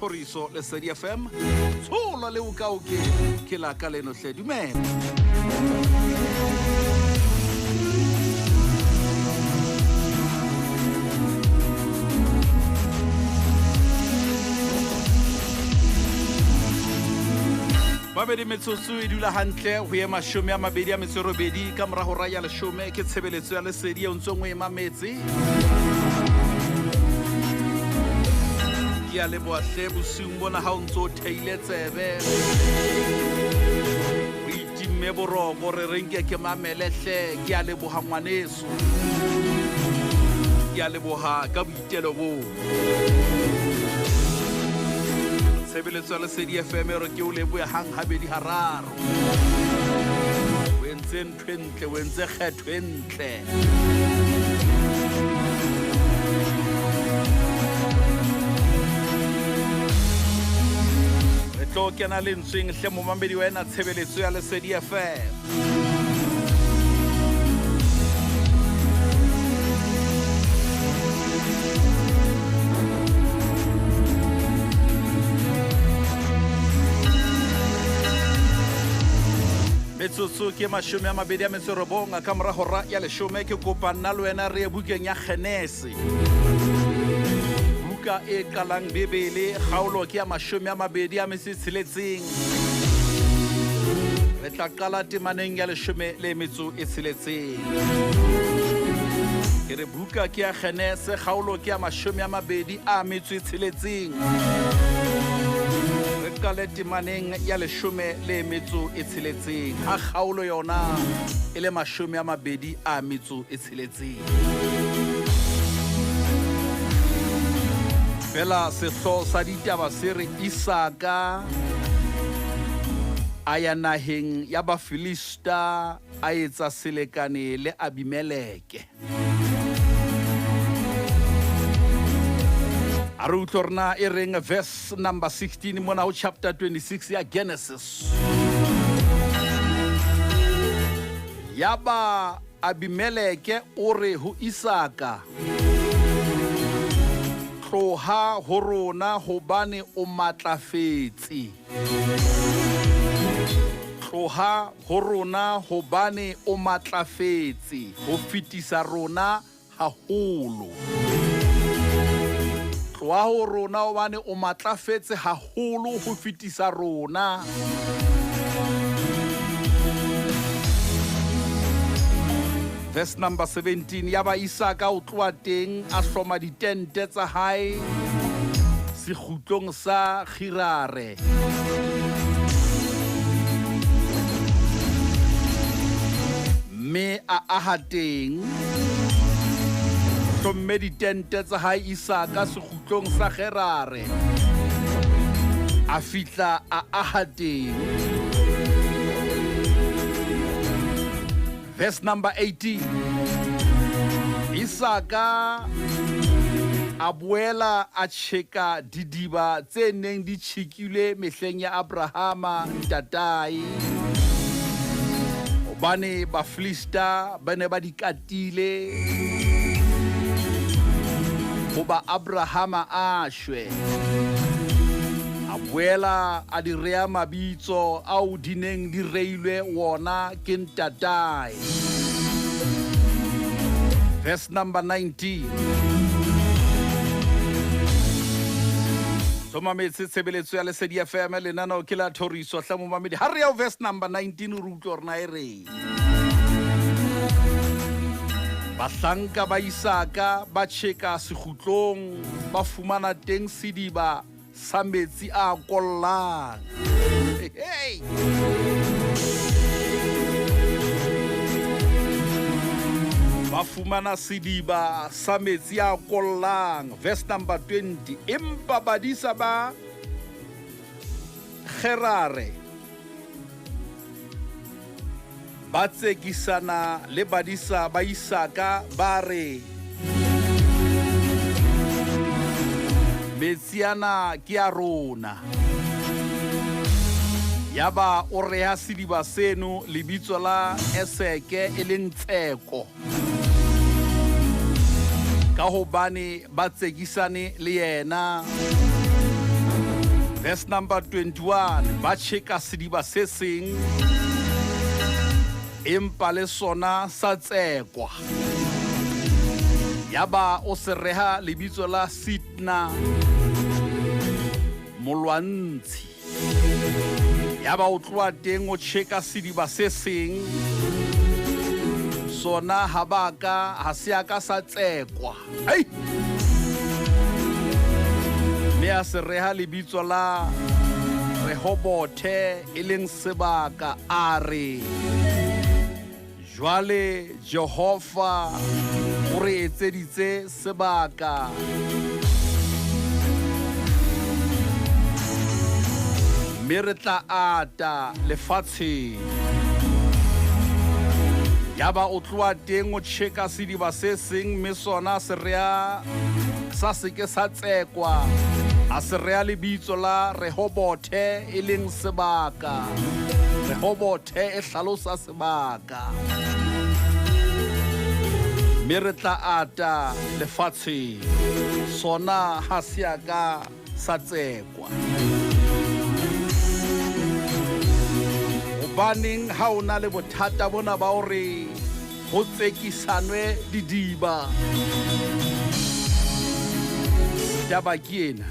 Thoriso Lesedi FM. Tshola le o ka o ke ke la ka leno hle. Dumela. Babedi metsotso e dula hantle ho ye 28 ka mora hora ya leshome ke tshebeletso ya lesedi eo ntsong o e mametse. Ke a leboha hle bosiung bona ha o ntso o theile tsebe. O itimme boroko re re nke ke mamele hle. Ke a leboha ngwaneso. Ke a leboha ka boitelo boo. Tshebeletso ya Lesedi FM e re ke o lebohe hang habedi hararo. O entse ntho e ntle, o entse kgetho e ntle. Re tlo kena lentsweng hle momamedi wa ena tshebeletso ya Lesedi FM. Metsotso ke 29 ka mora hora ya leshome. Ke kopa nna le wena re ye bukeng ya Genese, buka e qalang Bibele, kgaolo ke ya 26. Re tla qala temaneng ya leshome le metso e tsheletseng. Ke re buka ke ya Genese, kgaolo ke ya 26. Re qale temaneng ya leshome le metso e tsheletseng, ha kgaolo yona e le 26. Fela sehlooho sa ditaba se re Isaka a ya naheng ya Bafilista a etsa selekane le Abimeleke. A re utlwe hore na e reng verse number 16 mona ho chapter 26 ya Genesis. Yaba Abimeleke o re ho Isaka, Tloha ho rona hobane o matlafetse. Tloha ho rona hobane o matlafetse ho fetisa rona haholo. Tloha ho rona hobane o matlafetse haholo ho fetisa rona. Verse number 17, yaba Isaka o tloha teng a hloma ditente tsa hae sekgutlong sa Gerare. Mme a aha teng. Hlomme ditente tsa hae Isaka sekgutlong sa Gerare. A fihla a aha teng. Verse number 18. Isaka a boela a tjheka didiba tse neng di tjhekilwe mehleng ya Abrahama ntatae, hobane Bafilista ba ne ba di katile hoba Abrahama a shwe. A boela a di rea mabitso ao di neng di reilwe wona ke ntatae. Verse number 19. Somametse tshebeletso ya Lesedi FM, lenaneo ke la Thoriso. Hla momamedi, ha re ya ho verse number 19 re utlwe hore na e reng. Bahlanka ba Isaka ba tjheka sekgutlong, ba fumana teng sediba sa metsi a kollang. Hey! Ba fumana sediba sa metsi a kollang. Verse number 20. Empa badisa ba Gerare ba tsekisana le badisa ba Isaka ba re, Metsi ana ke a rona. Yaba o reha sediba seno lebitso la Eseke, e leng Tseko, ka hobane ba tsekisane le yena. Verse number 21, ba tjheka sediba se seng, empa le sona sa tsekwa. Yaba o se reha lebitso la Sitna, molwantshi. Yaba o tloha teng o tjheka sediba se seng, sona ha ba ka ha se a ka sa tsekwa. Ei! Mme a se reha lebitso la Rehobothe, e leng sebaka, a re, Jwale Jehova o re etseditse sebaka. Mme re tla ata lefatsheng. Yaba o tloha teng o tjheka sediba se seng, mme sona se rea sa se ke sa tsekwa. A se rea lebitso la Rehobothe, e leng sebaka. Rehobothe e hlalosa sebaka. Mme re tla ata lefatsheng. Sona ha se a ka sa tsekwa. Hobaneng ha o na le bothata bona ba hore ho tsekisanwe didiba? Taba ke ena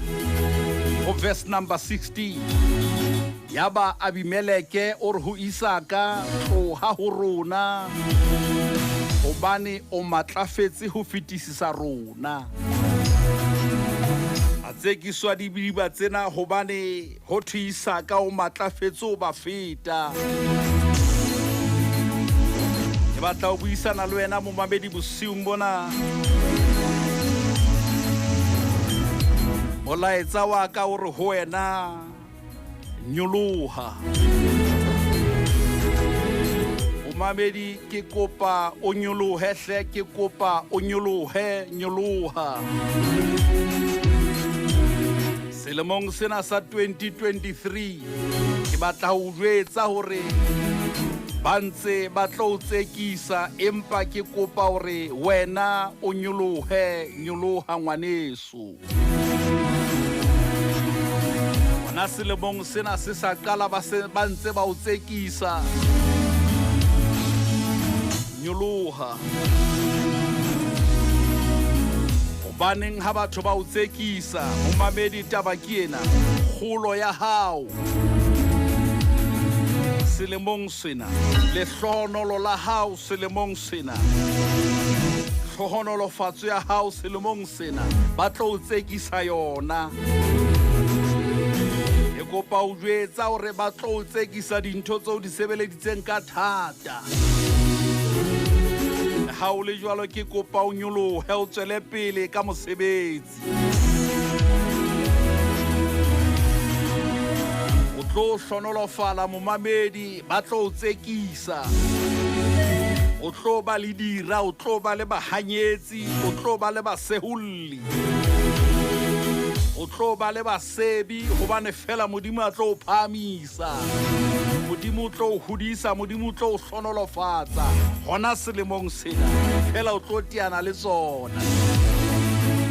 ho verse number 16. Yaba Abimeleke o re ho Isaka, Tloha ho rona, hobane o matlafetse ho fetisisa rona. A tsekiswa didiba tsena hobane ho thwe Isaka o matlafetse o ba feta. Ke batla ho buisana le wena momamedi bosiung bona. Molaetsa wa ka o re ho wena, nyoloha. Momamedi, ke kopa o nyolohe hle, ke kopa o nyolohe, nyoloha. Selemong sena sa 2023 ke batla ho jwetsa hore ba ntse ba tlo o tsekisa, empa ke kopa hore wena o nyolohe, nyoloha ngwaneso. Hona selemong sena se sa qala ba se ba ntse ba o tsekisa. Nyoloha. Hobaneng ha batho ba o tsekisa? Momamedi, taba ke ena, kgolo ya hao selemong sena, lehlohonolo la hao selemong sena, tlhohonolofatso ya hao selemong sena, ba tlo o tsekisa yona. Ke kopa o jwetsa hore ba tlo o tsekisa dintho tseo di sebeleditseng ka thata. Ha o le jwalo, ke kopa o nyolohe, o tswele pele ka mosebetsi. O tlo hlonolofala momamedi, ba tlo o tsekisa. O tlo ba le dira, o tlo ba le bahanyetsi, o tlo ba le baseholli, o tlo ba le basebi, hobane fela Modimo a tlo o phahamisa. Modimo o tlo o hodisa, Modimo o tlo o hlonolofatsa hona selemong sena. Fela o tlo teana le tsona.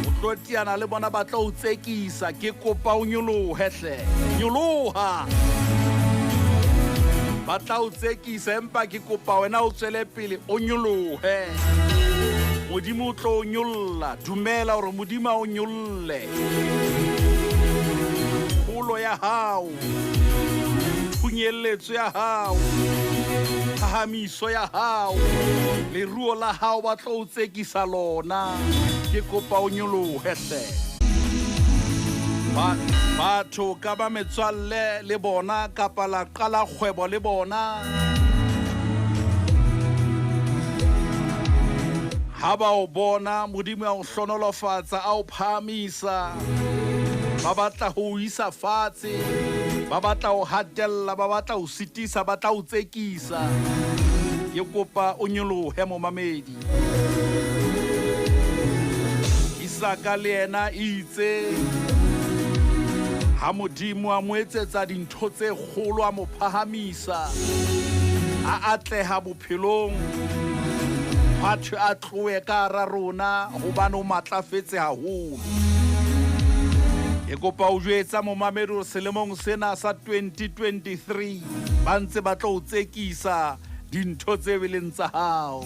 O tlo teana le bona, ba tlo o tsekisa. Ke kopa o nyolohe hle. Nyoloha. Ba tla o tsekisa, empa ke kopa wena o tswele pele o nyolohe. Modimo o tlo o nyolla. Dumela hore Modimo a o nyolle. Kgolo ya hao, phunyelletso ya hao, phahamiso ya hao, leruo la hao ba tlo o tsekisa lona. Ke kopa o nyolohe hle. Ba, batho ka ba metswalle le bona kapa la qala kgwebo le bona. Ha ba o bona Modimo a o hlonolofatsa, a o phahamisa, ba batla ho o isa fatshe, ba batla ho hatella, ba batla ho sitisa, ba tla o tsekisa. Ke kopa o nyolohe momamedi. Isaka le yena itse ha Modimo a mo etsetsa dintho tse kgolo, a mo phahamisa, a atleha bophelong, hwa thwe a tlohe ka hara rona hobane o matlafetse haholo. Ke kopa o jwetsa momamedi hore selemong sena sa 2023 ba ntse ba tlo o tsekisa dintho tse e leng tsa hao.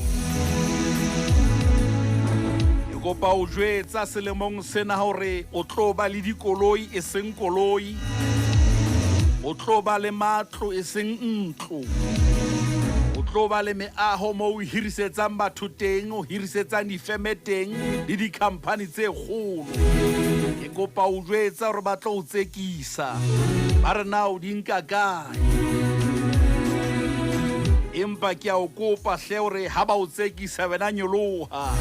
Ke kopa o jwetsa selemong sena hore o tlo ba le dikoloi e seng koloi, o tlo ba le matlo e seng ntlo, o tlo ba le meaho moo o hirisetsang batho teng, o hirisetsang difeme teng le dikhamphani tse kgolo. Ke kopa o jwetsa hore ba tlo o tsekisa, ba re na o di nka kae. Empa ke a o kopa hle hore ha ba o tsekisa wena nyoloha.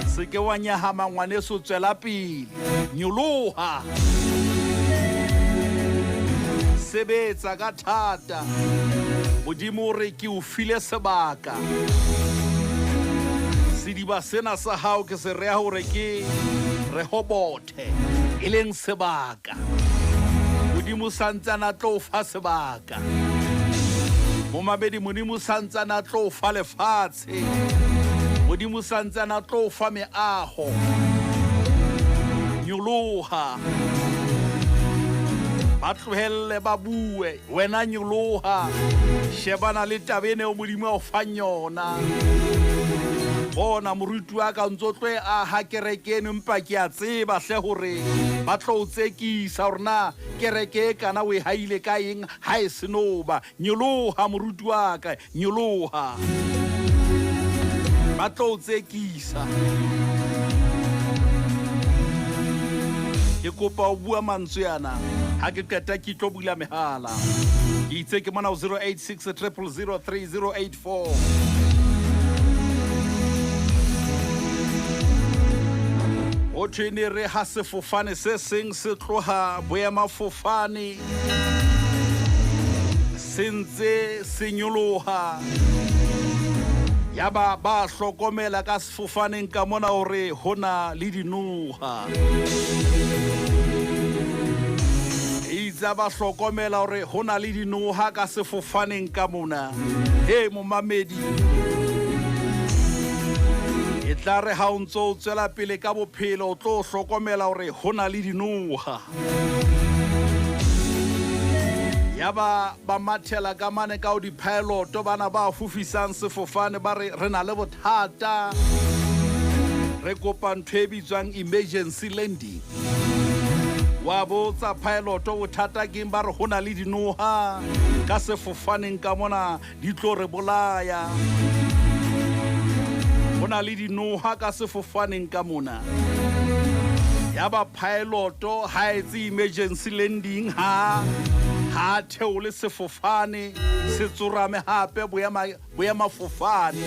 Se ke wa nyahama ngwaneso, tswela pele. Nyoloha. Sebetsa ka thata. Modimo o re ke o file sebaka. Sediba sena sa hao ke se reha hore ke Rehobothe, e leng sebaka. Modimo santsane a tlo o fa sebaka. Momamedi, Modimo santsane a tlo o fa lefatshe. Modimo santsane a tlo o fa meaho. Nyoloha. Ba tlohelle ba bue, wena nyoloha. Shebana le taba ena eo Modimo a o fang yona. Bona moruti wa ka ntso tlo e aha kereke eno, empa ke a tseba hle hore ba tlo o tsekisa hore na kereke e kana o e haile ka eng ha e senoba. Nyoloha moruti wa ka, nyoloha. Ba tlo o tsekisa. Ke kopa o bua mantswe ana. Ha ke qeta ke tlo bula mehala. Ke itse ke mona ho 086 000 3084. Ho thwe ne re ha sefofane se seng se tloha boemafofane se ntse se nyoloha, yaba ba hlokomela ka sefofaneng ka mona hore ho na le dinoha. Eitse ba hlokomela hore ho na le dinoha ka sefofaneng ka mona, he momamedi, e tla re ha o ntso o tswela pele ka bophelo o tlo hlokomela hore ho na le dinoha. Yaba ba mathela ka mane ka o di-piloto bana ba fofisang sefofane, ba re re na le bothata, re kopa ntho e bitswang emergency landing. Wa botsa piloto bothata keng, ba re ho na le dinoha ka sefofaneng ka mona di tlo re bolaya. Ho na le dinoha ka sefofaneng ka mona. Yaba piloto ha etse emergency landing, ha ha theole sefofane, se tsorame hape boemafofane.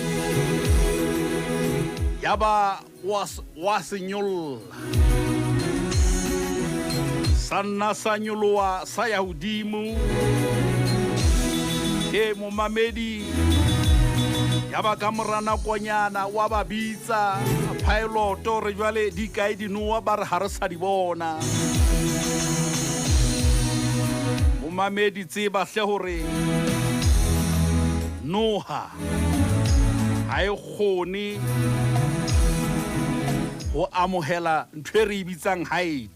Yaba wa se nyolla, sa nna sa nyoloha sa ya hodimo. E momamedi, yaba ka mora nakonyana wa ba bitsa piloto re jwale di kae dinoha, ba re ha re sa di bona. Momamedi, tseba hle hore noha ha e kgone ho amohela ntho e re e bitsang height.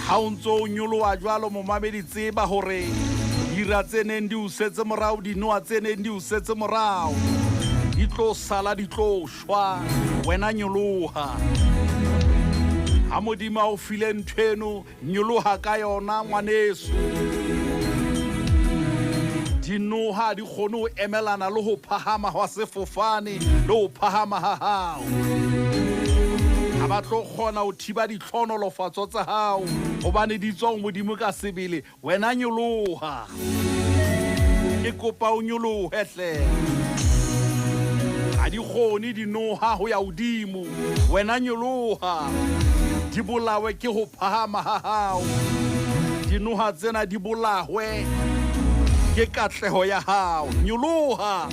Ha o ntso o nyoloha jwalo momamedi, tseba hore dira tse neng di o setse morao, dinoha tse neng di o setse morao di tlo sala, di tlo shwa. Wena nyoloha. Ha Modimo a o file ntho eno, nyoloha ka yona ngwaneso. Dinoha di kgone ho emelana le ho phahama hwa sefofane le ho phahama ha hao. Ha ba tlo kgona ho thiba ditlhohonolofatso tsa hao hobane di tswa ho Modimo ka sebele. Wena nyoloha. Ke kopa o nyolohe hle. Ha di kgone dinoha ho ya hodimo. Wena nyoloha. Di bolawe ke ho phahama ha hao. Dinoha tsena di bolahwe ke katleho ya hao. Nyoloha.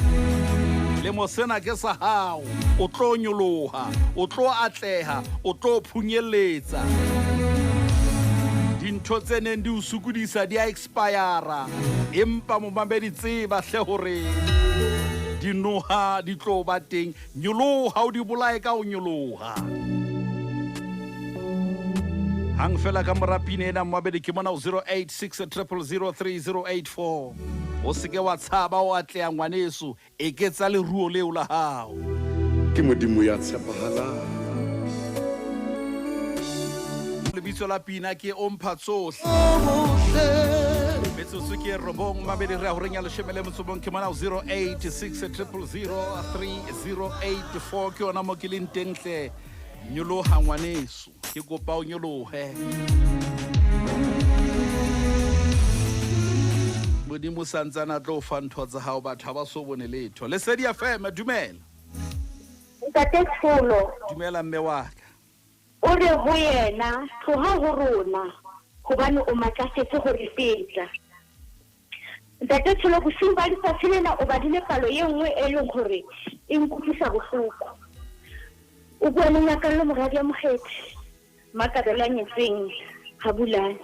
Lemo sena ke sa hao. O tlo nyoloha, o tlo atleha, o tlo phunyeletsa. Dintho tse neng di o sokodisa di a expire-ra, empa momamedi tseba hle hore dinoha di tlo ba teng. Nyoloha, o di bolaye ka ho nyoloha. Hang fela ka mora pina ena mmabedi ke mona 086 000 3084. O seke wa tshaba o atleha ngwaneso, eketsa leruo leo la hao. Ke Modimo ya tshepahalang. Lebitso la pina ke o mpha tsohle. Metsotso ke 9 mabedi re ya horeng ya 13 ke mona 086 000 3084 ke yona mo ke leng teng hle. Nyoloha ngwaneso, ke kopa o nyolohe. Modimo santsana tlo fa ntho tsa hao, batho ha ba so bone letho. Lesedi FM, dumela. Ntate Tsholo. Dumela mme wa ka. O re ho yena, tloha ho rona, hobane o matlafetse ho re feta. Ntate Tsholo, bosiu ba letsatsi lena o badile palo e nngwe e leng hore e nkutlwisa bohloko. O bua le Nyakallo moradi ya Mokgethi, Makabelo a nyetseng ha Bulane.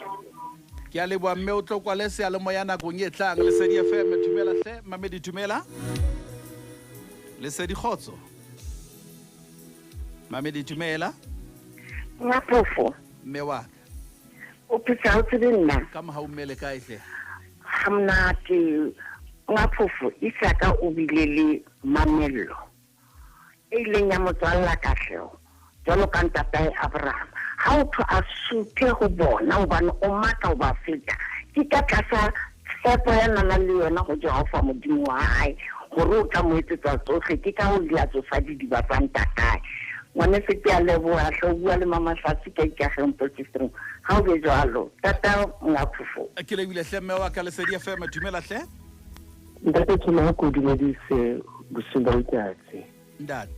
Ke a leboha mme, o tlo kwale seyalemoya nakong e tlang. Lesedi FM, dumela hle, Mamedi dumela. Lesedi kgotso. Mamedi dumela. Ngapofo. Mme wa ka. O phetse ha o tsebe nna. Ka mohau mme le kae hle? Ha monate. Ngapofo Isaka o bile le mamello e ileng ya motswalla katleho jwalo ka ntatae Abraham. Ha o thwe a suthe ho bona hobane o matla ho ba feta, ke ka tlasa tshepo ya nana le yona ho Jehova Modimo wa hae hore o tla mo etsetsa tsohle. Ke ka ho ile a tsosa didiba tsa ntatae. Ngwaneso ke a leboha hle, o bua le Mama Hlatsi ka Ikageng Potchefstroom. Ha o be jwalo, tata Ngapofo. Ke lebile hle mme wa ka. Lesedi FM, dumela hle. Ntate Tsholo, ha ko dumedise bosiung ba letsatsi. Ntate.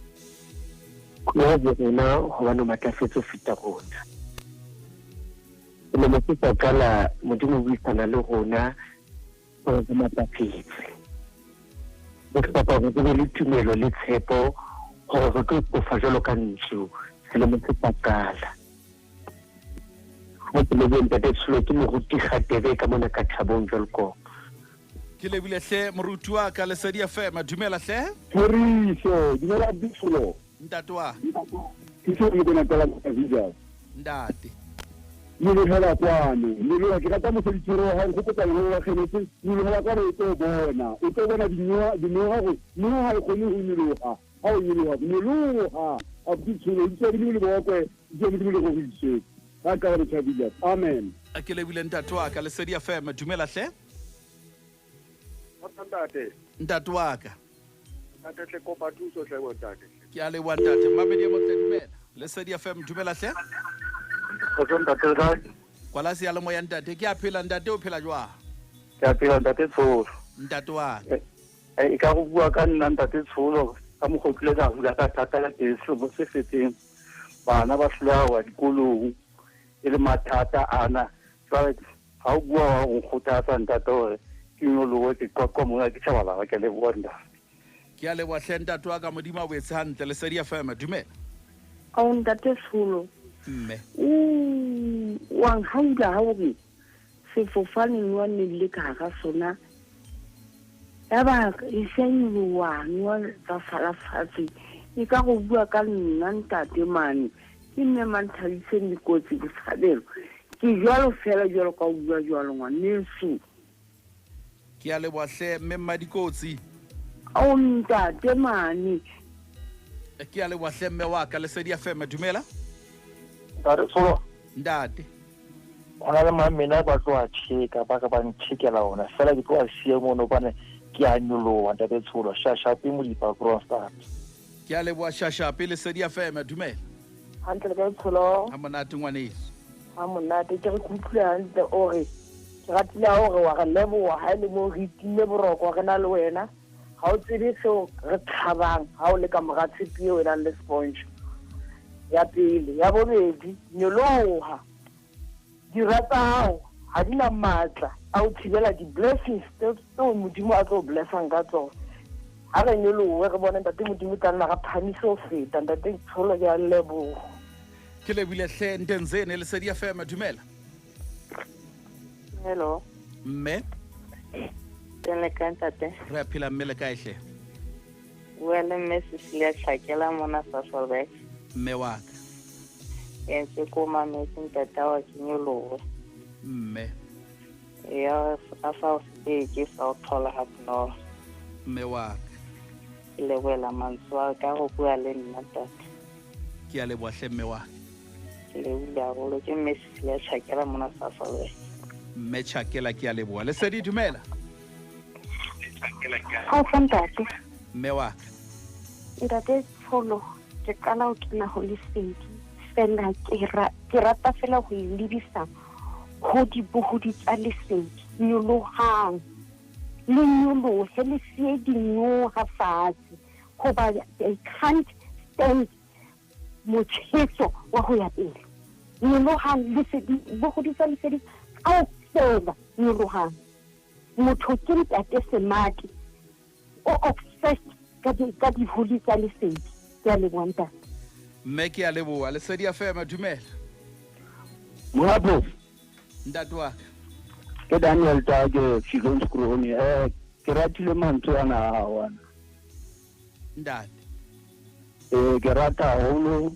Tloha ho rona hobane o matlafetse ho feta rona. Selemo se sa qala, Modimo o buisana le rona hore re matlafetse. Re hloka hore re be le tumelo le tshepo hore re tlo fofa jwalo ka ntsu selemo se sa qala. Ha ke lebohe Ntate Tsholo, ke moruti Kgatebe ka mona ka Thabong Jwaloko. Ke lebile hle moruti wa ka. Lesedi FM, dumela hle. Thoriso, dumela Tsholo. Ntate wa. Ke tlo le bona tla ka video. Ntate. Nyolohela kwano, nyoloha, ke rata mosebetsi wa hao, nkgopotsa lengolo la Genese, nyolohela kwano o tlo bona, o tlo bona dinoha hore noha ha e kgone ho nyoloha, ha o nyoloha, nyoloha, abuti Tsholo, ntse Modimo le bokwe, ntse Modimo le roriswe. Ha ka re thabile. Amen. Ke lebile ntate wa ka. Lesedi FM, dumela hle. Ntate. Ntate wa ka. Ntate hle, kopa thuso hle bo ntate. Ke a leboha ntate. Mamedi e motle, dumela. Lesedi FM, dumela hle. Kgotso ntate, le kae? Kwala seyalemoya ntate. Ke a phela ntate, o phela jwang? Ke a phela ntate Tsholo. Ntate wa ka. E ka go bua ka nna ntate Tsholo, ka mokgwa o kile ka hula ka thata ka teng selemo se fetseng. Bana ba hloleha ho ya dikolong, e le mathata ana. Jwale ha o bua wa o nkgothatsa ntate hore ke nyolohe, ke qoqa mona ke tjhabalala. Ke a leboha ntate. Ke a leboha hle ntate wa ka, Modimo a o etse hantle. Lesedi FM, dumela. Ao ntate Tsholo. Mme. O wa nhaula ha o re sefofane noa ne le ka hara sona. Ya ba e se nyoloha, noa tsa sala fatshe. E ka go bua ka nna ntate mane. Ke mme Manthabiseng Dikotsi Botshabelo. Ke jwalo fela jwalo ka o bua jwalo ngwaneso. Ke a leboha hle mme Mmadikotsi. Ao ntate mane. Ke a leboha hle mme wa ka. Lesedi FM, dumela. Ntate Tsholo. Ntate. Ho na le mamena ba tlo a tjheka, ba ka ba ntjhekela ona. Fela ke tlo a siya mono hobane ke a nyoloha ntate Tsholo. Shashape Modipa Kroonstad. Ke a leboha Shashape. Lesedi FM, dumela. Hantle le kae Tsholo? Ha monate ngwaneso. Ha monate, ke re ke utlwile hantle o re ke ratile ha o re wa re leboha ha e le moo re itimme boroko re na le wena. Ha o tsebe seo re tshabang ha o le ka mora tshepi eo e nang le sponge. Ya pele, ya bobedi, nyoloha. Dira tsa hao ha di na matla a ho thibela di-blessings tseo Modimo a tlo blessang ka tsona. Ha re nyolohe re bone ntate Modimo tla nna ra phamise ho feta. Ntate Tsholo, ke a leboha. Ke lebile hle Ntenzene. Lesedi FM, dumela. Hello. Mme. Teng le kae ntate? Re a phela mme, le kae hle? Bua le mme Cecilia Tlhakela mona Sasolburg. Mme wa ka. Ntse ko mametse ntate wa ke nyolohe. Mme. Ya a sa o ke sa o thola ha bonolo. Mme wa ka. Ke lebohela mantswe a ka go bua le nna ntate. Ke a leboha hle mme wa ka. Ke lebohile haholo ke mme Cecilia Chakela mona Sasolburg. Mme Chakela ke a leboha. Lesedi dumela. Kgotso ntate. Mme wa ka. Ntate Tsholo, ke qala ho kena ho lesedi fela ke rata fela ho e lebisa ho dibohodi tsa lesedi. Nyolohang, le nyolohe, le siye dinyoha fatshe, hoba they can't stand motjheso wa ho ya pele. Nyolohang, lesedi, bohodi tsa lesedi kaofela, nyolohang. Motho ke ntate Semati, o obsessed ka diholi tsa lesedi. Ke a leboha ntate. Mme ke a leboha. Lesedi FM, dumela. Mohapo. Ntate wa ka. Ke Daniel Tage, Chicken ke ratile mantswe ana a hao ana. Ntate. Ke rata haholo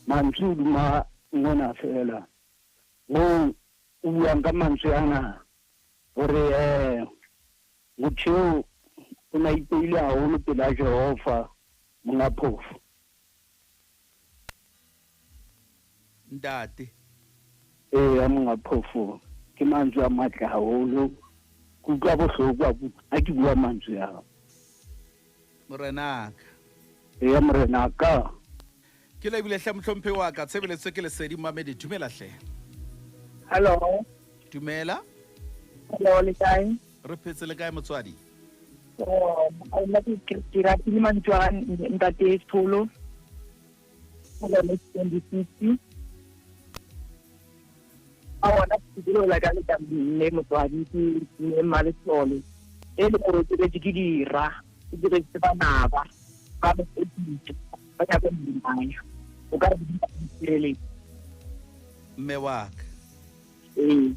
mantswe hodima ngwana fela. Moo o buang ka mantswe ana hore motho eo o na ipeile haholo pela Jehova monga phofo. Ntate. Ya monga phofo ke mantswe a matle haholo. Ke utlwa bohloko ha ke bua mantswe ao. Morenaka. Ya morenaka. Ke lebile hle mohlomphehi wa ka, tshebeletso ke Lesedi Mamedi. Dumela hle. Hello. Dumela. Hello, le kae? Re phetse le kae motswadi? Oh, nna ke ratile mantswe a ntate Tsholo. Hello, le 26. A ona ke la ka le ka mme motswadi ke mme Malesole. E le gore ke ke dira, ke diretse bana ba ba ba ya go mmaya. O ka re di Mme wa ka. Ee.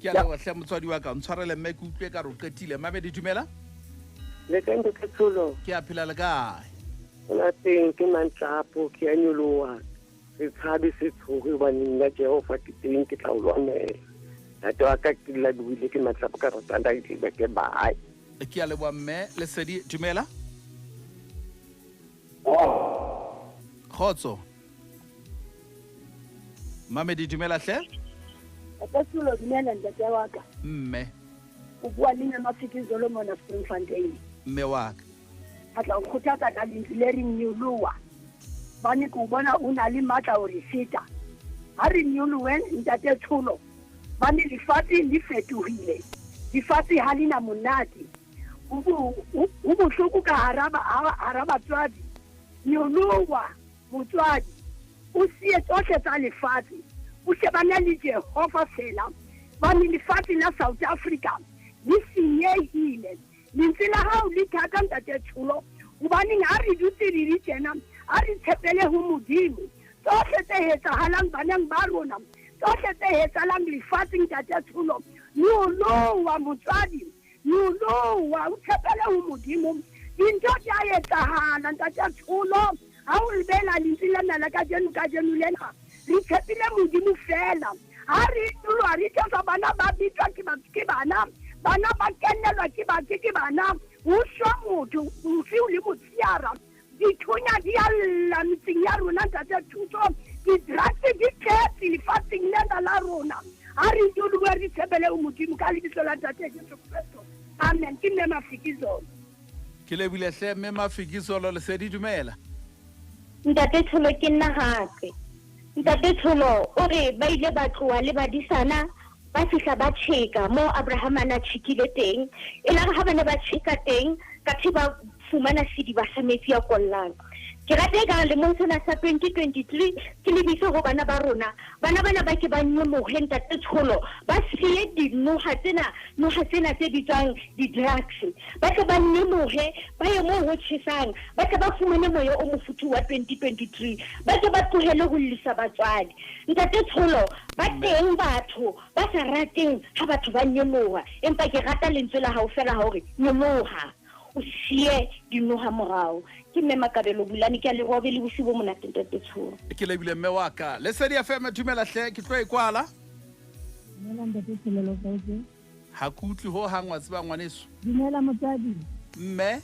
Ke a leboha hle motswadi wa ka, ntshwarele mme ke utlwe ka re o qetile. Mamedi dumela. Le kae ntate Tsholo? Ke a phela le kae? Nna teng ke Mantlapo, ke a nyoloha. Se tshabe se tshohe hobane nna Jehova ke teng, ke tla o lwanela. Ntate wa ka ke lebohile ke Mantlapo ka ratanda ke tle ke bae. Ke a leboha mme. Lesedi dumela. Kgotso. Mamedi dumela hle. Ntate Tsholo dumela ntate wa ka. Mme. O bua le nna Mafikizolo mona Springfontein. Mme wa ka. A tla o kgothatsa ka lentswe le reng nyoloha. Bane ke o bona o na le matla ho re feta. Ha re nyolohe ntate Tsholo, bane lefatshe le fetohile. Lefatshe ha le na monate. O bohloko ka hara batswadi. Nyoloha motswadi, o siye tsohle tsa lefatshe. O shebane le Jehova fela. Bane lefatshe la South Africa le senyehile. Lentswe la hao le thata ntate Tsholo, hobaneng ha re dutse re le tjena, ha re tshepele ho Modimo. Tsohle tse etsahalang baneng ba rona, tsohle tse etsahalang lefatsheng ntate Tsholo, nyoloha motswadi, nyoloha o tshepele ho Modimo. Dintho di a etsahala ntate Tsholo. Ha o lebela lentswe lena la kajeno lena, re tshepile Modimo fela. Ha re nyoloha re tlosa bana ba bitswa ke bana, bana ba kenelwa ke bana. Ho shwa motho bosiu le motsheare. Dithunya di a lla metseng ya rona ntate Thuso. Di-drugs di tletse lefatsheng lena la rona. Ha re nyolohe re tshepele ho Modimo ka lebitso la ntate Jesu Kristo. Amen. Ke mme Mafikizolo. Ke lebile hle mme Mafikizolo. Lesedi dumela. Ntate Tsholo ke nna hape. Ntate Tsholo o re ba ile ba tloha le badisana ba fihla ba tjheka mo Abraham a na tjhekile teng. E la re ha ba ne ba tjheka teng, ka the ba fumana sediba sa metsi a kollang. Ke rata e ka lemong sena sa 2023 ke lebise ho bana ba rona. Bana bana ba ke ba nyolohe ntate Tsholo, ba siye dinoha tsena tse bitswang di-drugs. Ba tle ba nyolohe, ba ye moo ho tjhesang, ba tle ba fumane moya o mofuthu wa 2023. Ba tle ba tlohele ho llisa batswadi. Ntate Tsholo, ba teng batho ba sa rateng ha batho ba nyoloha, empa ke rata lentswe la hao fela hore nyoloha. O siye dinoha morao. Ke mme Makabelo Bulane, ke a leboha be le bosiu bo monate ntate Tsholo. Ke lebile mme wa ka. Lesedi FM, dumela hle, ke tlo e kwala. Dumela ntate Tsholo, le kae? Ha ke utlwe ho hang, wa tseba ngwaneso. Dumela motswadi. Mme.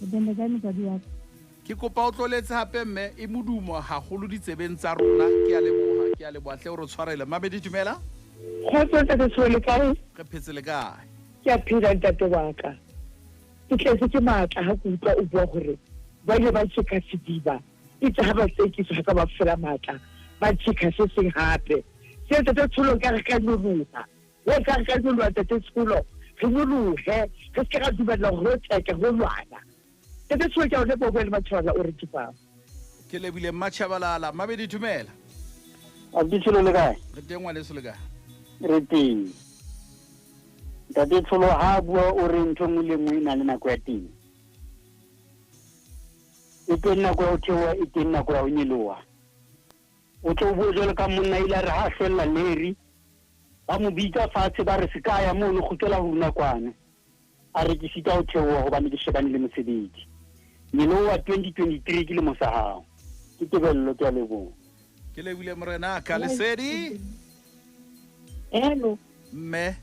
O teng le kae motswadi wa ka? Ke kopa o tloletse hape mme, e modumo haholo ditsebeng tsa rona. Ke a leboha, ke a leboha hle o re tshwarele. Mamedi, dumela. Kgotso ntate Tsholo, le kae? Re phetse le kae? Ke a phela ntate wa ka. Ke tletse ke matla ha ke utlwa o bua hore ba ile ba tjeka sediba, itse ha ba tsekiswa ha ka ba fela matla, ba tjeka se seng hape. Se ntate Tsholo ka re ka nyoloha. Re ka re ka nyoloha ntate Tsholo, re nyolohe, re se ke ra dumella hore re tjeke ho lwana. Ntate Tsholo ke a o leboha o bua le Matjhabalala o re tšepang. Ke lebile Mmatjhabalala. Mabedi dumela. Abuti Tsholo le kae? Re teng ngwaneso le kae? Re teng. Ntate Tsholo ha a bua o re ntho nngwe le nngwe e na le nako ya teng. E teng nako ya ho theoha, e teng nako ya ho nyoloha. O tlo bua jwalo ka monna ile a re ha a hlwella leri, ba mo bitsa fatshe ba re se ka ya mono, kgutlela ho rona kwana. A re ke sita ho theoha hobane ke shebane le mosebetsi. Nyoloha 2023 ke lemo sa hao. Ke tebello, ke a leboha. Ke lebile morena ka lesedi. Hello. Mme.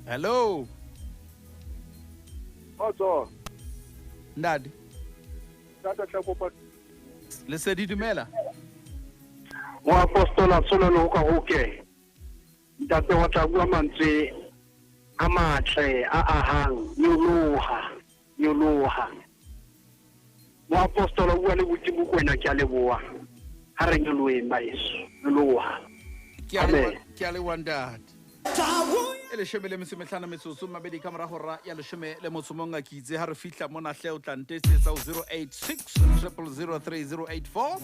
Hello. Kgotso. Ntate. Ntate tla kopa. Lesedi dumela. Moapostola Tsholo le ho ka hoke. Ntate wa tla bua mantswe a matle a ahang, nyoloha, nyoloha. Moapostola o bua le Modimo Mokoena, ke a leboha. Ha re nyoloheng baeso, nyoloha. Ke a leboha, ke a leboha ntate. E leshome le metso e mehlano metsotso mabedi ka mora hora ya leshome le motso mong a ke itse ha re fihla mona hle o tla ntetsetsa ho 086 000 3084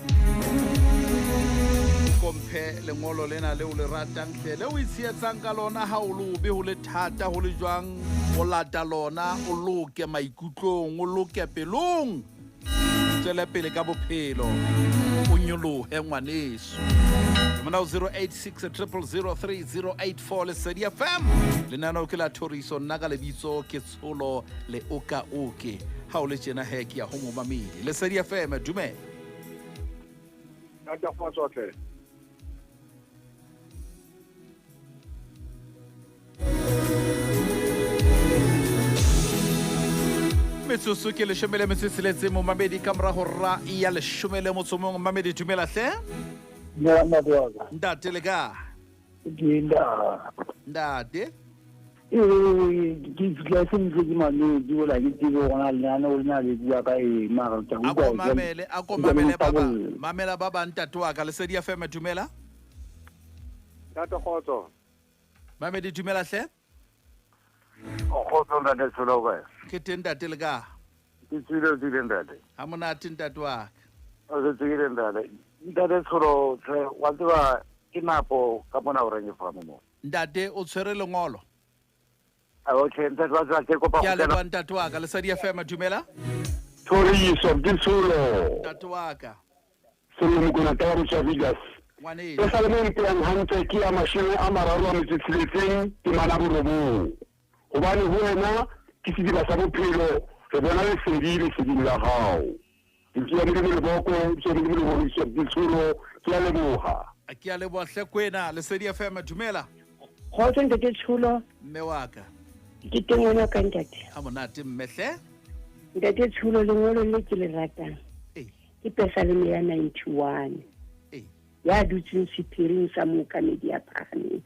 komphe lengolo lena leo le ratang hle le o itshehetsang ka lona ha o lobe ho le thata ho le jwang o lata lona o loke maikutlong o loke pelong tswele pele ka bophelo o nyolohe ngwaneso ke mona ho 086 000 3084 Lesedi FM lenaneo ke la thoriso nna ka lebitso ke Tsholo le Okaoke ha o le tjena he ke ya ho momamedi Lesedi FM dumela. Ntate kgotso hle. Metsotso ke leshome le metso e tsheletseng momamedi ka mora hora ya leshome le motso mong mamedi dumela hle. Dumela ntate wa ka. Ntate le ka? Ke ntate. Ntate. Ee, ke fitlha sentle ke mametse ola ke tsebe gore na lenaneo le na le bua ka eng mara ke a A utlwa ko mamele, a ko mamele ba bang. Mamela ba bang ntate wa ka Lesedi FM dumela. Ntate kgotso. Mamedi dumela hle. O kgotso ntate Tsholo o kae? Ke teng ntate le ka? Ke tswile tswile ntate. Ha monate ntate wa ka. O se tswile ntate. Ntate Tsholo tlhe wa tseba ke napo ka mona o reng fa mo. Ntate o tshwere lengolo. Okay, ntate wa tseba ke kopa Ke a go kena. leboha ntate wa ka Lesedi FM dumela. Thoriso ke Tsholo. Ntate wa ka. Sello Mokoena ka Motšwa Vegas. Ngwaneso. E sale mo mpeang hantle ke ya 36 temana borobong. Hobane ho wena ke sediba sa bophelo, re bona lesedi leseding la hao. Ke ya Modimo leboko, ke ya Modimo lehoriso, ke Tsholo, ke a leboha. Ke a leboha hle Kwena, Lesedi FM dumela. Kgotso ntate Tsholo. Mme wa ka. Ke teng wena ka ntate. Ha monate mme hle. Ntate Tsholo lengolo le ke le ratang. Ee. Ke Pesaleme ya 91. Ee. Ya dutseng sephiring sa mookamedi ya phahameng.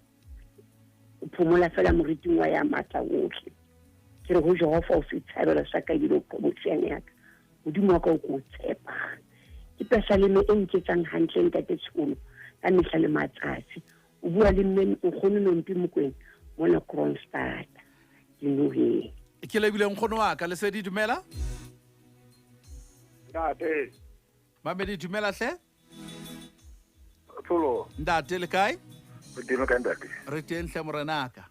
O phomola fela moriting wa ya matla otlhe. Ke re ho Jehova o setshabelo sa ka ebile o qobotseane ya ka. Modimo wa ka o ko o tshepang. Ke Pesaleme e nketsang hantle ntate Tsholo ka mehla le matsatsi. O bua le mme nkgono Nompi Mokwena mona Kroonstad. Dinoheng. Ke lebile nkgono wa ka Lesedi dumela. Ntate. Mamedi dumela hle. Tsholo. Ntate le kae? Re teng ka ntate. Re teng hle morenaka.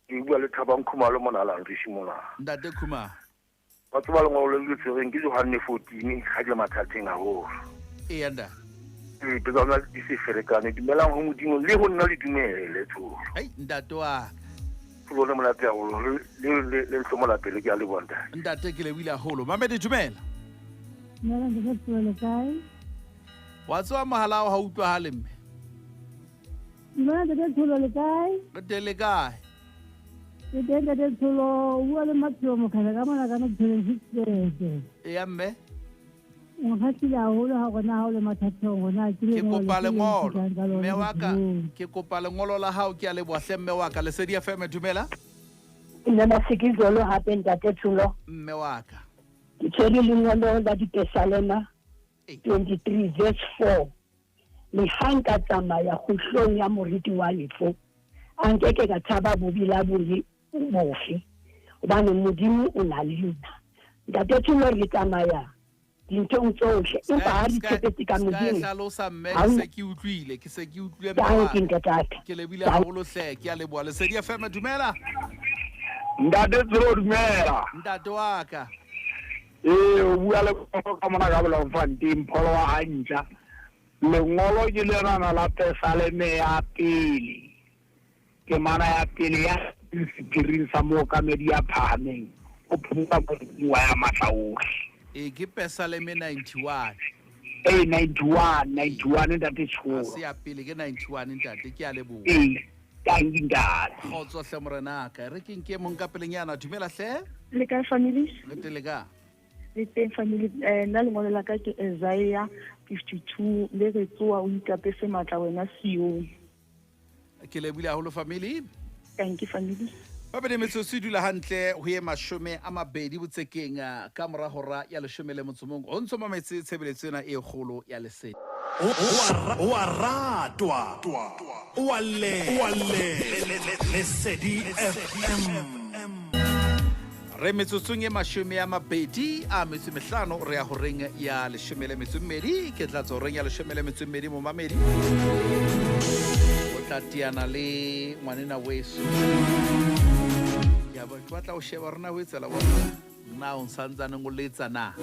Ke bua le Thabang Khumalo mona la Nrishi mona. Ntate Khumalo. Ba tseba lengolo le le tshwereng ke Johanne 14 ha ke mathateng haholo. Ee ntate. Ee, ke tsona di se ferekane. Dumelang ho Modimo le ho nna le dumele Tsholo. Ai ntate wa ka. Ke lone monate haholo le nhlomola pelo, ke a leboha ntate. Ntate, ke lebohile haholo. Mamedi, dumela. Dumela ntate Tsholo, kae? Wa tseba mohala wa ha utlwahale mme. Dumela ntate Tsholo, le kae? Re teng, le kae? Ke teng ntate Tsholo, o bua le Mapheo Mokgala ka mona ka Motshweleng Sixbeke. Eya mme. O nkgahlile haholo ha rona ha o le mathateng rona ke Ke lengolo kopa ke le lengolo. nthutang ka lona Mme wa ka, bophelong. ke kopa lengolo la hao, ke a leboha hle mme wa ka. Lesedi FM, dumela. Nna Masiki Zolo hape ntate Tsholo. Mme wa ka. Ke tshwere lengolo la Dipesalema 23 verse 4. Le ha nka tsamaya kguhlong ya moriti wa lefu, a nkeke ka tshaba bobi la bobe bofe, hobane Modimo o na le nna. Ntate Tsholo, re tsamaya dinthong tsohle, empa ha re tshepetse ka Ska e Modimo. hlalosa mme, Ha ke o- se ke utlwile, ke se ke utlwile mme wa Dankie ka. ntataka. Ke lebohile haholo hle, ke a leboha. Lesedi FM, dumela. Ntate Tsholo, dumela. Ntate wa ka. Ee, o bua le Pholo ka mona ka Bloemfontein, Pholo wa Hantja. Lengolo ke lenana la Pesaleme ya pele, temana ya pele ya sephiring sa mookamedi ya phahameng, o phomola moriting wa ya matla ohle. E ke Pesaleme 91. Ee, 91, 91 ntate Ha Tsholo. se ya pele, ke 91 ntate, ke a leboha. Ee, tanki ntate. Kgotso hle morenaka. Re ke nke mong ka pelenyana. Dumela hle. Le kae family? Re teng le ka? Le teng family. Nna lengolo la ka ke Isaiah 52, le re tsoa o ikapese matla wena Sione. Ke lebohile haholo family. Thank you family. Babedi metsotso e dula hantle ho ye 20 botsekeng ka mora hora ya 11. O ntso mametse tshebeletso ena e kgolo ya Lesedi. O a ratwa, o a le Lesedi FM. Re metsotsong e 25 re ya horeng ya 12. Ke tla tswa horeng ya 12 momamedi. O tla teana le ngwanena weso. Ya ba ke batla ho sheba hore na ho etsahala bona. Na o santsaneng o letsa na?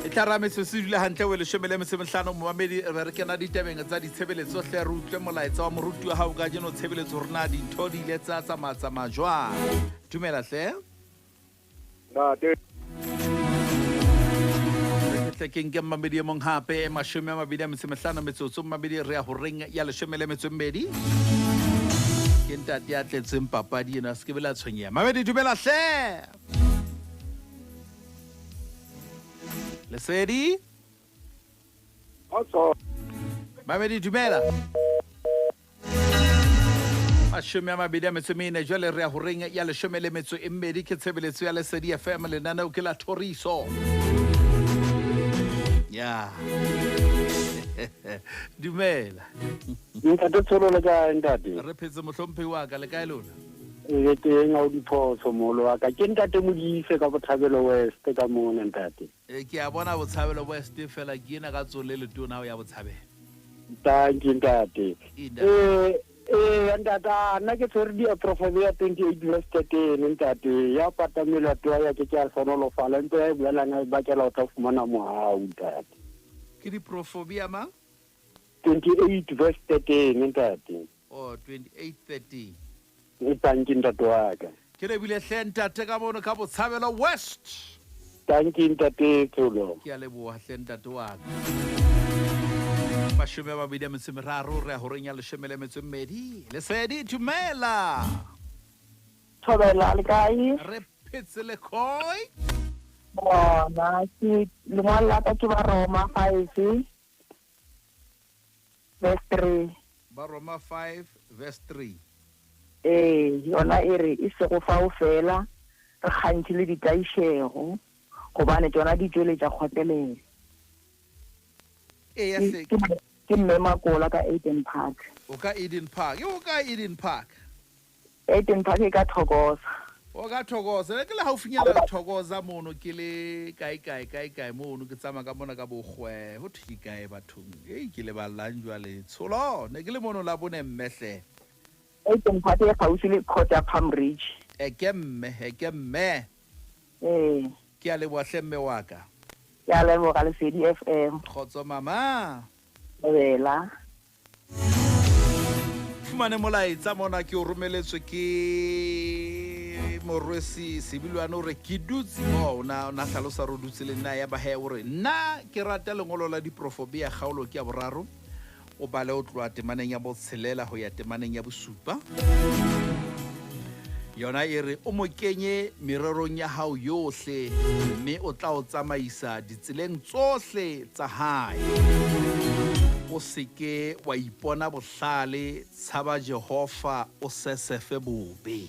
E tla ra metsotso e dula hantle ho 15 momamedi, re be re kena ditabeng tsa ditshebeletso hle, re utlwe molaetsa wa moruti wa hao kajeno tshebeletso hore na dintho di ile tsa tsamaya jwang. Dumela hle. Ntate. Re tle ke nke mmamedi e mong hape, e 25 metsotso mmamedi, re ya horeng ya 12. Ke ntate ya tletseng papadi ena, se ke be la tshwenyeha. Mamedi, dumela hle. Lesedi. Kgotso. Mamedi, dumela. 24 jwale re ya horeng ya 12. Ke tshebeletso ya Lesedi FM, lenaneo ke la Thoriso. Ya. Dumela. Ntate Tsholo, le kae ntate? Re phetse mohlomphehi wa ka, le kae lona? Le teng, ha o diphoso moholo wa ka. Ke ntate Modise ka Botshabelo West ka mona ntate. Ke a bona Botshabelo West fela, ke ena ka tsole le letona ho ya Botshabelo. Thank you ntate. Ntate, nna ke tshwere diaprofebe ya 28 verse 13 ntate. Ya pata melato ya ke ke a hlohonolofala, ntho ya e bolelang a e bakela o tla fumana mohau ntate. Ke diprofobia mang? 28 verse 13 ntate. Oh, 28:13. E thank you ntate wa ka. Ke lebile hle ntate ka mono ka Botshabelo West. Thank you ntate Tsholo. Ke a leboha hle ntate wa ka. 23 re ya horeng ya 12. Lesedi, dumela. Thobela, le kae? Re phetse le kae? Bona, ke lengolo la ka ke ba Roma 5 verse 3. Ba Roma 5 verse 3. Ee, yona e re e sego fao fela, re kgantšhe le ditlaišego, gobane tšona di tšweletša kgotelelo. Ee, ya se- Ke mme Makola ka Eden Park. O ka Eden Park. O ka Eden Park. Eden Park e ka Thokoza. O ka Thokoza. Ne ke le haufinyana Thokoza mono, ke le kae kae kae kae mono, ke tsamaya ka mona ka bokgwe. Ho thwe ke kae bathong? Ei, ke leballang jwale. Tsholo, ne ke le mono la bone mme hle. Eden Park e gaufi le court ya Palm Ridge. E ke mme, e ke mme. Ee. Ke a leboha hle mme wa ka. Ke a leboha Lesedi FM. Kgotso mama. Thobela. Fumane molaetsa mona ke o romeletswe ke Morwesi Sebilwane o re ke dutse mo o na o na hlalosa re o dutse le nna ya ba he o re nna ke rata lengolo la diprofobia kgaolo ke ya boraro o bale o tloha temaneng ya botshelela ho ya temaneng ya bosupa yona e re o mo kenye mererong ya hao yohle mme o tla o tsamaisa ditseleng tsohle tsa hae o seke wa ipona bohlale tshaba Jehova o sesefe bobe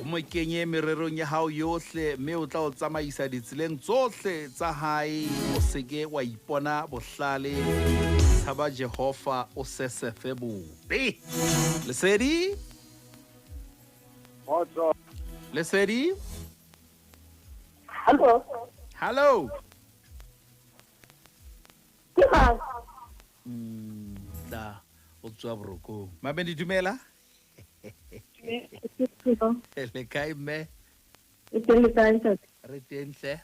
o mo kenye mererong ya hao yohle mme o tla o tsamaisa ditseleng tsohle tsa hae o seke wa ipona bohlale tshaba Jehova o sesefe bobe Lesedi Kgotso. Lesedi Hallo. Hallo. Ke mang? Tla o tswa borokong. Mamedi dumela. Le kae mme? E teng le kae ntate? Re teng hle.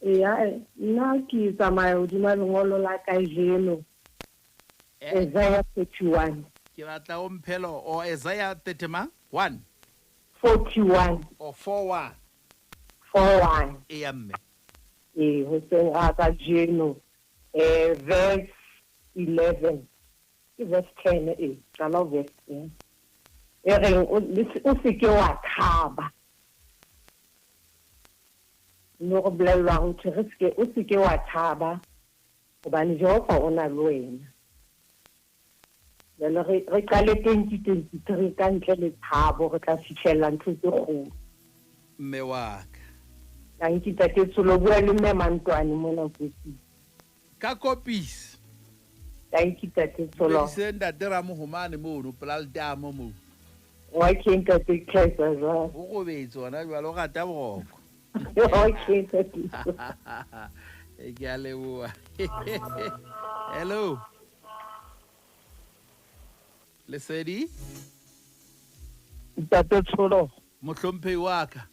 Eya, nna ke tsamaya hodima lengolo la kajeno. Isaiah 41. Ke batla o mphelo o Isaiah 30 mang? 1. 41. O 41. 41. Eya mme. Ee, hoseng ga kajeno. Verse 11. Ke verse 10 e, qala verse 10. E reng o se ke wa thaba. Mo go bolellwang ho thwe re seke o se ke wa thaba hobane Jehova o na le wena. Jwale re qale 2023 ka ntle le tshabo re tla fihlella ntho tse kgolo. Mme wa ka. Tanki Ntate Tsholo, bua le mme Mantwane mona Kopi. Ka kopisi. Tanki Ntate Tsholo. Dumedise ntate Ramohomane mono pela letamo moo. Okay ntate Kaiser jwang? O robetse hona jwale o rata boroko. Okay ntate. Ke a leboha. Hello. Lesedi. Ntate Tsholo. Mohlomphehi wa ka.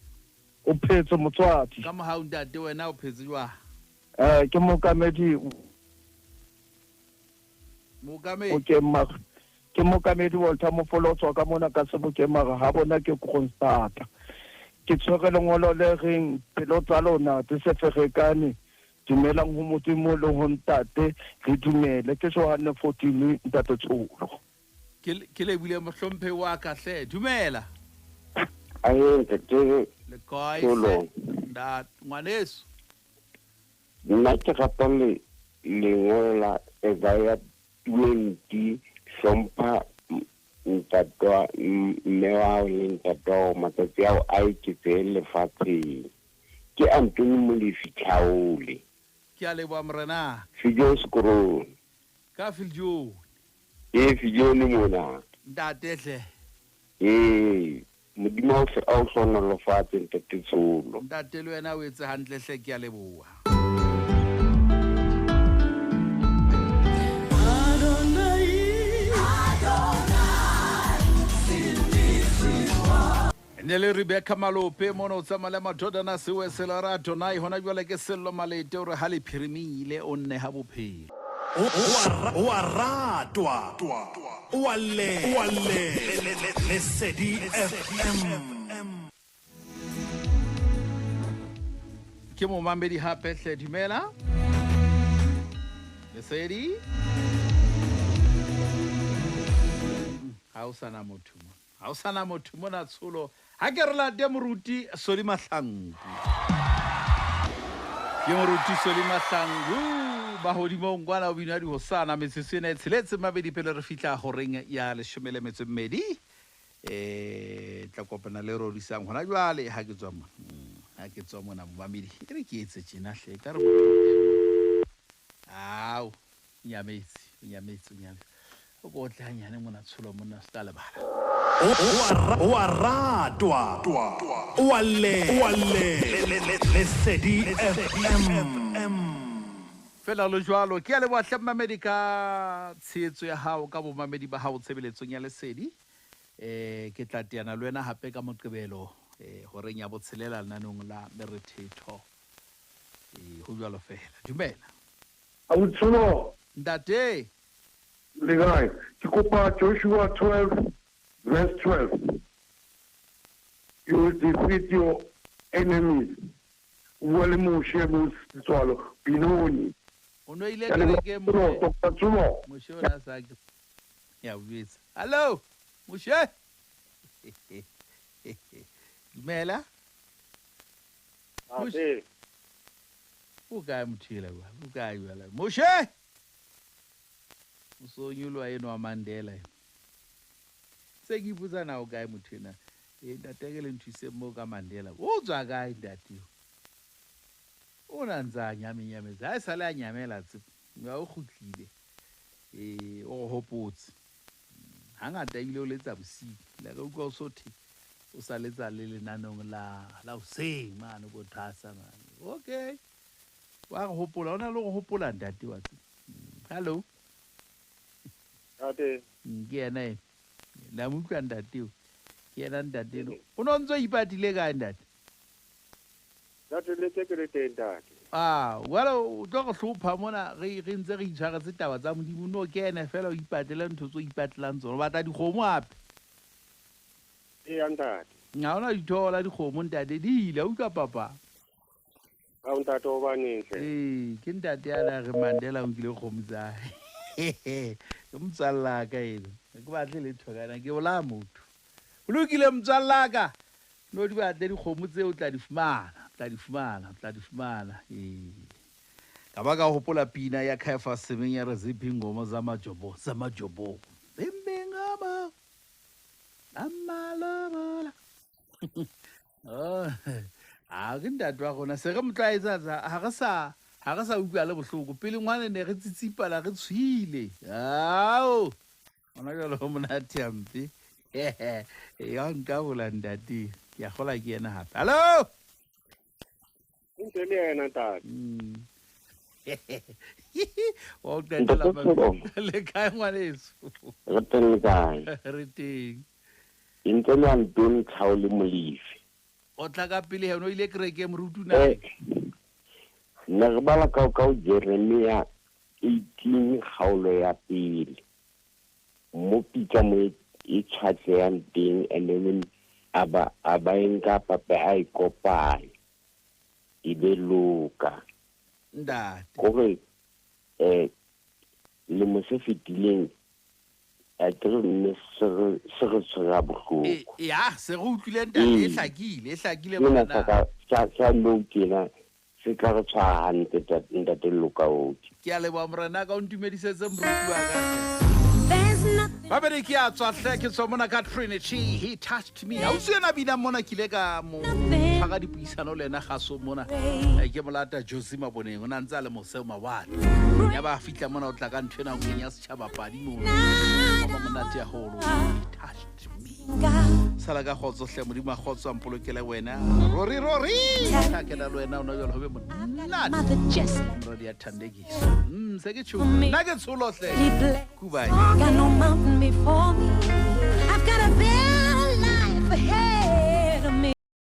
O phetse motswadi. Ka mohau ntate wena o phetse jwang? Ke mookamedi. Mookamedi. Ke mookamedi Walter Mofolo o tswa ka mona ka Sebokeng mara ha bona ke Kroonstad. Ke tshwere lengolo le reng pelo tsa lona di se ferekane dumelang ho Modimo le ho ntate re dumele ke Johanne 14 ntate Tsholo. Ke lebile mohlomphehi wa ka hle dumela. Aye ntate Le kae Tsholo. Ndat ngwaneso. Nna ke rata le lengolo la Isaiah 20 hlompha ntate wa mme wa hao le ntate wa hao matsatsi ao a eketsehe lefatsheng. Ke Antony Molefi Tlhaole. Ke a leboha morena. Fijo sekorong. Ka Fijo. Ee Fijo mona. Ntate hle. Ee Modimo a o hlohonolofatse ntate Tsholo. Ntate le wena o etse hantle hle ke a leboha. Ne le Rebecca Malope mono o tsamaya le madodana sewesela ra Adonai hona jwale ke Sello Malete o re ha le phirimile o nne ha bophelo. O a ratwa, o a le, Lesedi FM. Ke momamedi hape hle dumela. Lesedi. Ha o sana motho mo. Ha o sana motho mona Tsholo. Ha ke re late moruti Soli Mahlangu. Ke moruti Soli Mahlangu ba hodimong kwana o bina dihosana metsotso ena e tsheletse mabedi pele re fihla horeng ya 12. Tla kopana le Rorisang hona jwale ha ke tswa mona. Ha ke tswa mona momamedi. E re ke etse tjena hle ka re ao nyametse nyametse nyametse. O ko tla nyane mona Tsholo mona se tla lebala. O a ratwa, o a le, Lesedi FM. Fela lo jwalo ke a leboha hle mmamedi ka tshehetso ya hao ka bomamedi ba hao tshebeletsong ya Lesedi. Ke tla teana le wena hape ka Moqebelo horeng ya botshelela lenaneng la Merethetho. Ho jwalo fela. Dumela. Abutsolo. Ntate. Le kae? Ke kopa Joshua 12 verse 12. You will defeat your enemies. O bua le Moshe mo Setswalo, Benoni. O no ile Ke a leboha, kerekeng Tsholo, Moshe. Dr. Tsholo. Moshe o ne a sa ke ya o jwetsa. Hallo Moshe. Dumela. Moshe. Ate. O kae motho ela kwa? O kae jwale? Moshe. O so nyoloha enwa wa Mandela. Se ke ipotsa na o kae motho ena. Ntate ke le nthuse mo ka Mandela. O tswa kae ntate? O na ntse a nyamenyametse. Ha e sale a nyamela tse. Ya o kgutlile. O re hopotse. Hangata ebile o letsa bosiu. Le ka utlwa o sothe. O sa letsa le lenanong la hoseng mane bo thasa mane. Okay. Wa re hopola, o na le ho hopola ntate wa tse. Hello. Ntate. Ke yena e. La mo utlwa ntate o. Ke yena ntate eno. O no ntso ipatile kae ntate? Ntate le tse ke le teng ntate. Ah, well, o tlo re hlopha mona re ntse re itshwaretse taba tsa Modimo. No kene fela o ipatlele ntho tse o ipatlelang tsona. O batla dikgomo hape? Eya ntate. Ha hona dithola dikgomo ntate, di ile, utlwa papa. Ha o ntate o baneng hle. Ee, ke ntate ya la re Mandela o nkile kgomo tsa hae. Ke motswalla ka eno. Ha ke batle letho kana ke bolaya motho. Ho lokile motswalla ka. No di batle dikgomo tseo o tla di fumana, tla di fumana, tla di fumana. Ee. Ka ba ka hopola pina ya Caiphus Semenya re ziphi ingoma za majobo, za majobo. Zimbingoma. Amalobola. Oh, a ke ntate wa rona se re mo tlwaetsa ha re sa utlwa le bohloko. Pele ngwane ne re tsitsipala re tshwile. Ao. Ona jwale ho monate hampe. Ya nka bola ntate. Ke a kgola ke yena hape. Hello. Ntse le yena ntate. Wa qetela le kae ngwaneso? Re teng le kae? Re teng. Ntse le Antoni Tlhao le Molefi. O tla ka pele heno ile kereke moruti na. Ne re bala ka Jeremia 18 kgaolo ya pele. Mo pitsa mo e tshwatleyang teng and then aba e nka pape a e kopane. E be loka. Ntate. Kore lemo se fetileng a kere mme se re tshwara bohloko. Ya se re utlwile ntate e hlakile bona. Sa nou tjena se tla re tshwara hantle ntate Loka oke. Ke a leboha morena ka o ntumedisetse moruti wa ka. Babedi ke a tswa hle ke tswa mona ka Trinity. He touched me. Ha o se yena bina mona ke ile ka mo tshwara dipuisano le yena kgaso mona. Ke molata Josie Maboneng o na ntse a le mose mawatle. Ya ba fihla mona o tla ka ntho ena o kenya setjhaba padi mono. Ba monate haholo. He touched me. Sala ka kgotso hle Modimo a kgotso a mpolokele wena. Rori rori. Tla kena le wena o no jwale ho be monate. Rodi ya Thandekiso. Se ke tjho. Nna ke tsholo hle. Kubai. Got no mountain before me. I've got a bed.